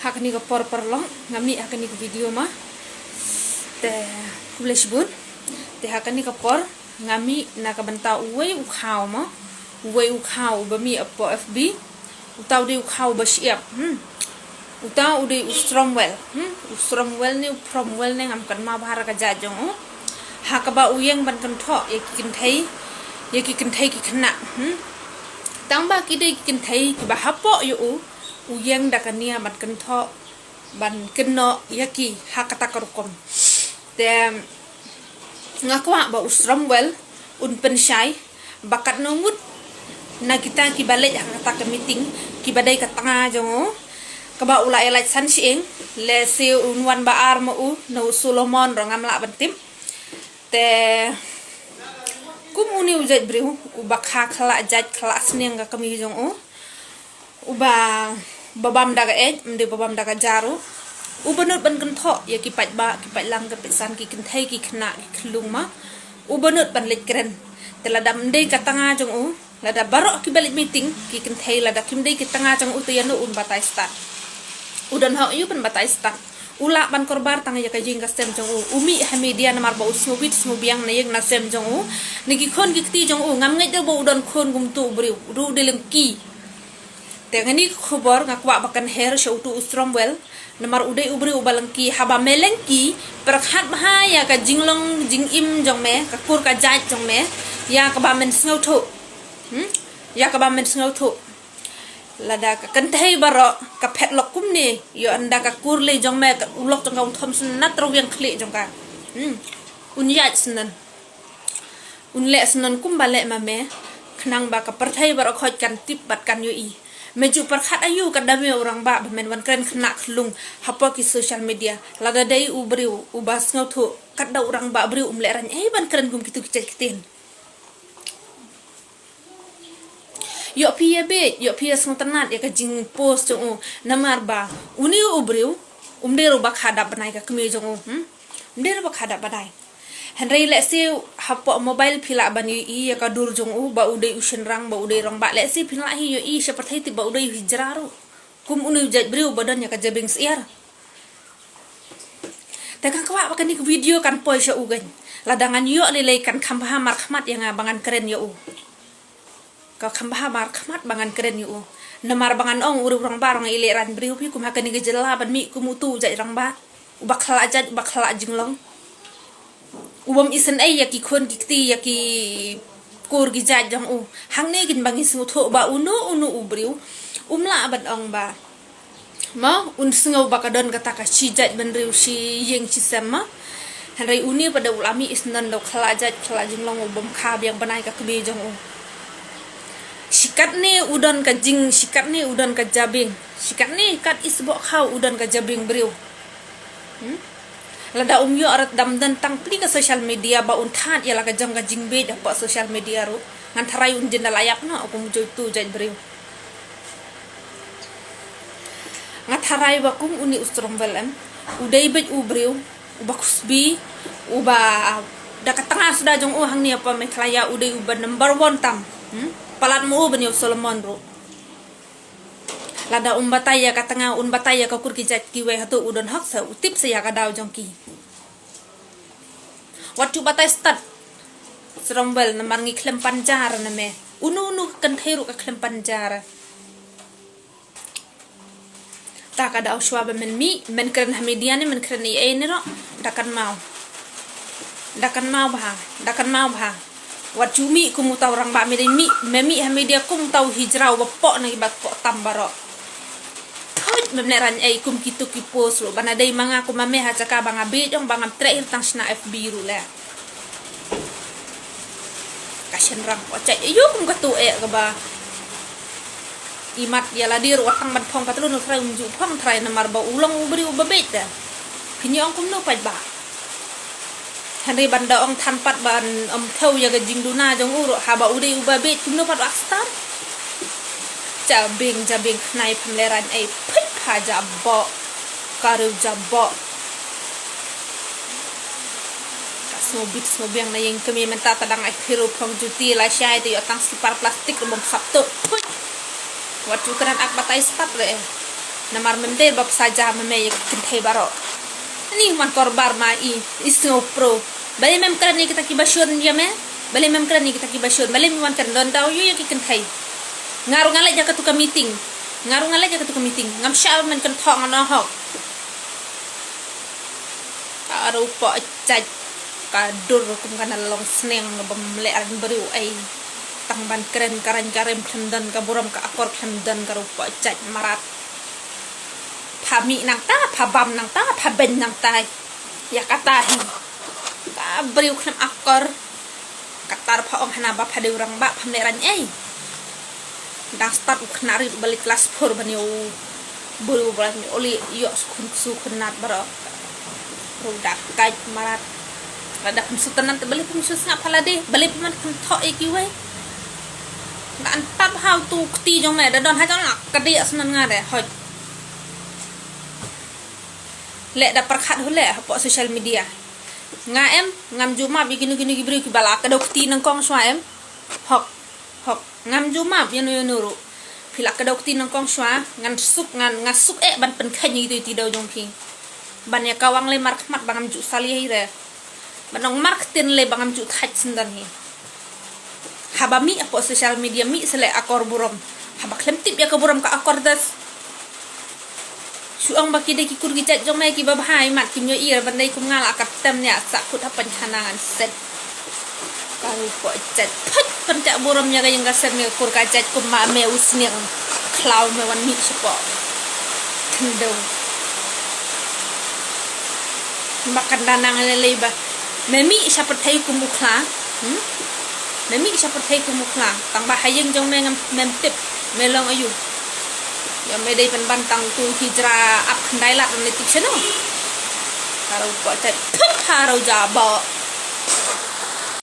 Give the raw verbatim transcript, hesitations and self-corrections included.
Ha kane ka por paralok nga mih ha kane ka video ma. Te khublei shibun. Te ha kane ka por nga mih na ka bynta uwei u khaw ma. Uwei u khaw uba mih hapoh F B. Uta u dei u khaw uba shyiap. Hmm. Uta u dei u Stromwell. Hmm. U Stromwell ne u Promwell ne ngam kynmaw bha ïa ka jait jong u. Ha kaba u ïeng ban kynthoh ïa ki kynthei, ïa ki kynthei ki khynnah. Hmm. Tang ba ki dei ki kynthei kiba hapoh ïa u, u ïeng da ka nia ban kynthoh, ban kynnoh ïa ki ha kata ka rukom. Te nga kwah ba u Stromwell un pynshai ba katno ngut na kita kiba leit ha kata ka meeting kiba dei ka tnga jong u, kaba u la ïalait san shyieng, lehse un wan ba ar ma u, na u Solomon ruh ngam lah ban tip. Te kum une u jait briew uba kha khlak jait khlak sniang ka kmie jong u, uba, ba bam da ka eit, ym dei ba bam da ka ja ruh. Uba nud ban kynthoh ïa ki paidbah, ki paidlang, ki paidsan, ki kynthei, ki khynnah, ki khyllung ma. Uba nud ban leit kren. Te lada ym dei ka tnga jong u, lada baroh kiba leit meeting, ki kynthei, lada kim dei ki tnga jong u te ïano un batai stad? U don hok ïa u ban batai stad. U lah ban kyrpad tang ïa ka ïing ka sem jong u. U mih ha media namar ba u sngewbit sngewbiang na ïing na sem jong u, na ki khun ki kti jong u. Ngam ngeit de ba u don khun kumtu u briew. U dei u dei lynti. Te nga ni ka khubor nga kwah ba kan her sha utu u Stromwell. Namar u dei u briew uba lynti, haba me lynti, pyrkhat bha ïa ka jinglong jingim jong me, ka kur ka jait jong me, ïa kaba men sngewthuh. Hmm? Ïa kaba men sngewthuh. Lada ka kynthei baroh ka phet lok kumne, ïoh ynda ka kur lei jong me, ka u lok jong ka un thom sngewtynnat rwiang khlieh jong ka. Hmm. Un ïaid sngewtynnat. Un leh sngewtynnat kumba leh ma me, khnang ba ka pyrthei baroh khoit kan tip bad kan ïohi. Me ju pyrkhat aïu ka dame u rangbah ba men wan kren khynnah khyllung hapoh ki social media. Lada dei u briew uba sngewthuh, katba u rangbah briew um leh rang ei ban kren kum kitu ki jait ktien. Ïoh phi ïa beit, ïoh phi ïa sngewtynnat ïa ka jingpost jong u, namar ba une u briew um dei ruh ba kha dap bnai ka kmie jong u, hmm? Um dei ruh ba kha dap bnai. Hynrei lehse hapoh mobile phi lah ban ïohi ïa ka dur jong u, ba u dei u shynrang, ba u dei rangbah, lehse phi lah hi ïohi sha pyrthei tip ba u dei u hijra ruh. Kum une u jait briew ba don ïa ka jabieng syiar. Te nga kwah ba kane ka video kan poi sha u kein. Lada ngan ïoh lei lei kan kham bha markhmat ïa nga ba ngan kren ïa u. Ka kham bha markhmat ba ngan kren ïa u. Namar ba ngan ong u rangbah ruh i leh rang briew phi kum ha kane ka jylla ban mih kum utu u jait rangbah. Uba khlak jait, uba khlak jinglong. U bym isynei ïa ki khun ki kti, ïa ki kur ki jait jong u. Hangne kein ba ngi sngewthuh ba uno uno u briew um lah ban ong ba, mo, un sngew ba ka don kata ka shi jait bynriew shi ïing shi sem, mo. Hynrei une pat da u la mih isynei da u khlak jait khlak jinglong, u bym kha biang bnai ka kmie jong u. Shi katne u don ka jing, shi katne u don ka jabieng. Shi katne kat isboh khaw u don ka jabieng briew. Hmm? Lada um ïoh rat dam don tang pli ka social media ba un thad ïa la ka jong ka jingbeit hapoh social media ruh, ngan tharai un jin da la ïap noh kum u jait tu jait briew. Nga tharai ba kum une u Stromwell em, u dei beit u briew uba khusbi, uba da ka tnga suda jong u hangne hapoh Meghalaya u dei uba number one tam. Hmm? Palat mo u ban ïa u Solomon ruh. Lada um batai ïa ka tnga, un batai ïa ka kur ki jait kiwei, hato u don hok sa, u tip sa ïa ka daw jong ki? Wat ju batai stad, Stromwell, namar ngi khlem pan jar na me. Uno uno ka kynthei ruh ka khlem pan jar. Ta ka daw shuwa ba men mih, men kren ha media ne men kren ei ei ne ruh, da kynmaw. Da kynmaw bha, da kynmaw bha. Wat ju mih kum uta u rangbah, me dei mih, me mih ha media kum uta u hijra uba poh na kiba poh tam baroh. Thuid, mem leh rang ei kum kitu ki post ruh, ba na dei ma nga kum ma me ha jaka ba nga beit ong ba ngam treh hi tang shna F B ruh leh. Ka shynrang poh jait, ïoh kum katu eh kaba imat ïa lade ruh wat tang ban phong patlun u trai, um ju phong trai namar ba u long u briew uba beit da. Phin ïa ong kumno paidbah. Hynrei ban da ong than pat ban ym thew ïa ka jingduna jong u ruh haba u dei uba beit, kumno pat u ak stad. Jabieng, jabieng khnai pham le rang ei, phit pha jaboh. Ka riew jaboh. Ka sngewbit sngewbiang na ïing kmie mynta, ta dang ai khiro phong juti la shai te ïoh tang slipar plastik ruh bym sap tuh. Phuit. Wat ju kren ak batai stad re. Namar mem dei ba psa ja ma me ïa ki kynthei baroh. Ani man kor bar ma i, i sngewpro. Balei mem kren ïa kita kiba shun ïa me? Balei mem kren ïa kita kiba shun? Balei mi wan kren don daw ïa ki kynthei? Nga ruh nga leit ïa katu ka meeting. Nga ruh nga leit ïa katu ka meeting. Ngam shah ban kynthok nga noh hok. Ka ruh poh jait. Ka dur kum ka na long sneng bym leh rang briew ei. Tang ban kren ka rang ka rem khlem don ka burom ka akor khlem don ka ruh poh jait marat. Pha mih nangta, pha bam nangta, pha beiñ nangta. Ïa kata hi. Ka briew khlem akor. Kata ruh pha ong hana ba pha dei u rangbah pham leh rang ei. Dang start u khynnah rit ba leit klas four ban ïa u briew ba leit ïoh li ïoh su khun ksu khynnat baroh. Ruh da kait marat. Lada pynsuh tynnat te balei pynsuh sngap ha lade, balei pynman kynthok ïa kiwei. Da an tap ha utu kti jong me, da don ha jong nga, ka dei asnan nga de, hoi. Leh da pyrkhat hu leh hapoh social media. Nga em, ngam ju map ïa kino kino ki briew kiba la kdew kti nyngkong shuwa em. Hok, hok, ngam ju map ïano ïano ruh. Phi la kdew kti nyngkong shuwa, ngan suk, ngan, nga suk eh ban pynkheiñ ïa itu iti dew jong phi. Ban ïa kawang lei markhmat ba ngam ju salia hi re. Ban ong marktien lei ba ngam ju thait syndon hi. Haba mih hapoh social media mih sa leh akor burom. Haba khlem tip ïa ka burom ka akor das. Shu ong ba ki dei ki kur ki jait jong me kiba bha i mat kim ïohi re ban dei kum nga la ka tem nia sa kut ha pynkhana ngan set. Ka ruh poh jait. Phut pynjah burom ïa ka ïing ka sem ïa ka kur ka jait kum ma me u sniang khlaw me wan mih shapoh. Khyndew. Ba kan da nang lei lei ba. Me mih sha pyrthei kum u khla. Hmm? Me mih sha pyrthei kum u khla. Tang ba ha ïing jong me ngam mem tip. Me long aïu. Ïa me dei pynban tang tu hijra ap khyndai lad ne tip shano. Ka ruh poh jait. Put ha ruh ja ba.